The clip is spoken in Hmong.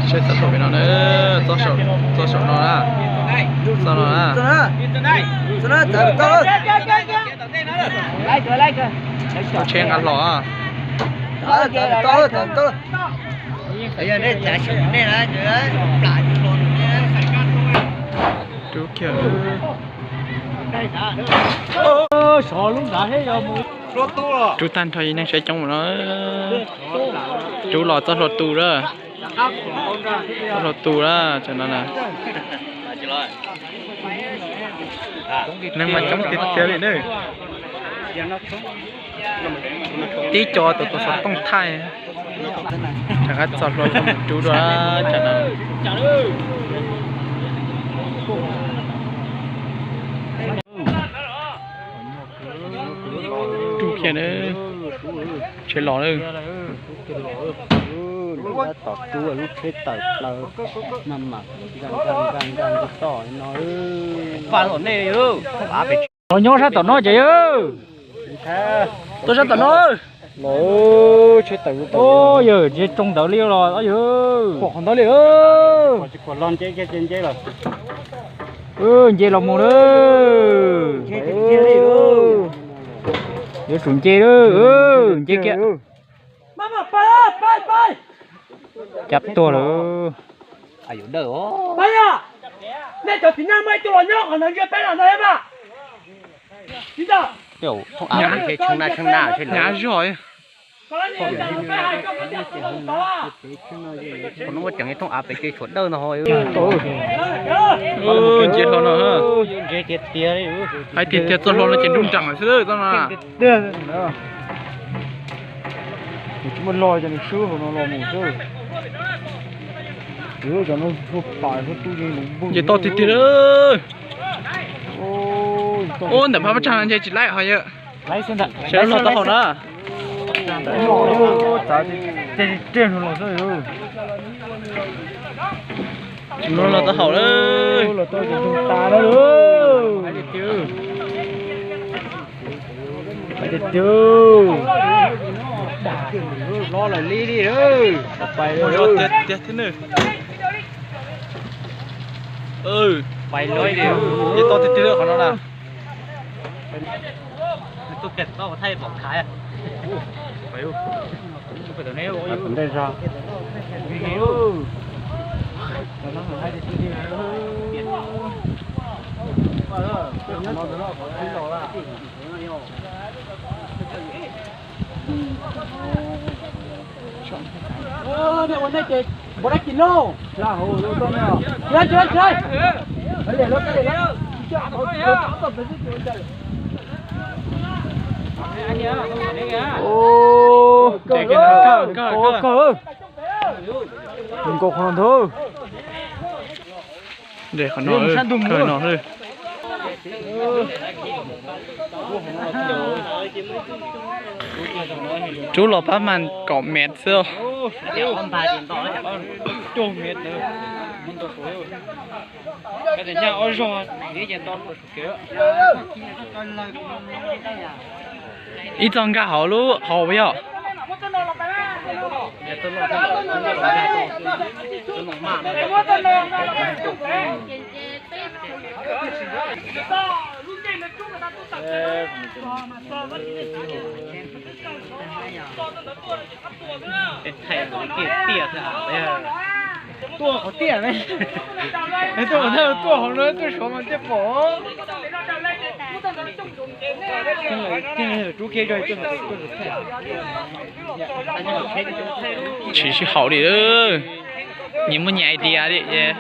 Seb txoj saum pem no na, txoj saum no na, txoj no na. Txoj tsheb nqa hlo. Rub kiag. Rub tag nrho neeg saib coob no. Rub los txoj hlua tu lawm. Txoj hlua tu lawm tam no na. Neeg mas coob tiag tiag li na. Tib co tus tus xov tooj thaij. Rov qab txo hlua coj mus rub dua tsam no. Rub kiag na. Tsheb los lawm. Tom rub lub tsheb tawm plaws, maj mam nkag nkag nkag toj no. Los nyob sab tom no ces yawg. Tuaj sab tom no. Los tsheb tawm. Yawg, tsheb tsoo ntawd li los yawg. Pom qhov ntawd li. Nce los mus lawm. Yuav tsum nce lawm. Nce kiag. Cab tuag lawm. Nej cov txiv neej muaj ib tug los nyob qhov ntawd ntsia peb los ntag mas. Thooj av pem tsev tsheej na tsheej na. Hnyav zog. Thooj av pem tsev tshuav dawj no ho. Nce hlo no. Hais tiag tiag txoj hlua no ces nruj nreem xwb txoj no. Nws tsis muaj log ces nws swb hauv no los mus xwb. Cov no hlua pam hlua tu yeej lub npog. Nce toj tiag tiag lawm. Ub, ntawm phab pab tsag no nce tsis laib ho yawg. Sawv daws los tau haum na. Txav tiag tiag los xwb. Tsis muaj los tau haum lawm. Los tau ces ntsoog tas lawm. Hais tiag tiag. Los lawm li li. Pais lawm. Tiag tiag thiab na. Pais lawm li. Nce toj tiag tiag lawm qhov no na. Kawg kawg, nkaus qhov no ntag. Nres qhov no, kawg no. Rub los pab mas kaum mev xwb. Ib txoj nkag hauv lub hauv yog. Tuaj qhov tiaj ne, tuaj qhov tiaj, tuaj hauv no tuaj suav mas thiaj pom. Tshwm sim haum li, nyias muaj nyias idea li es.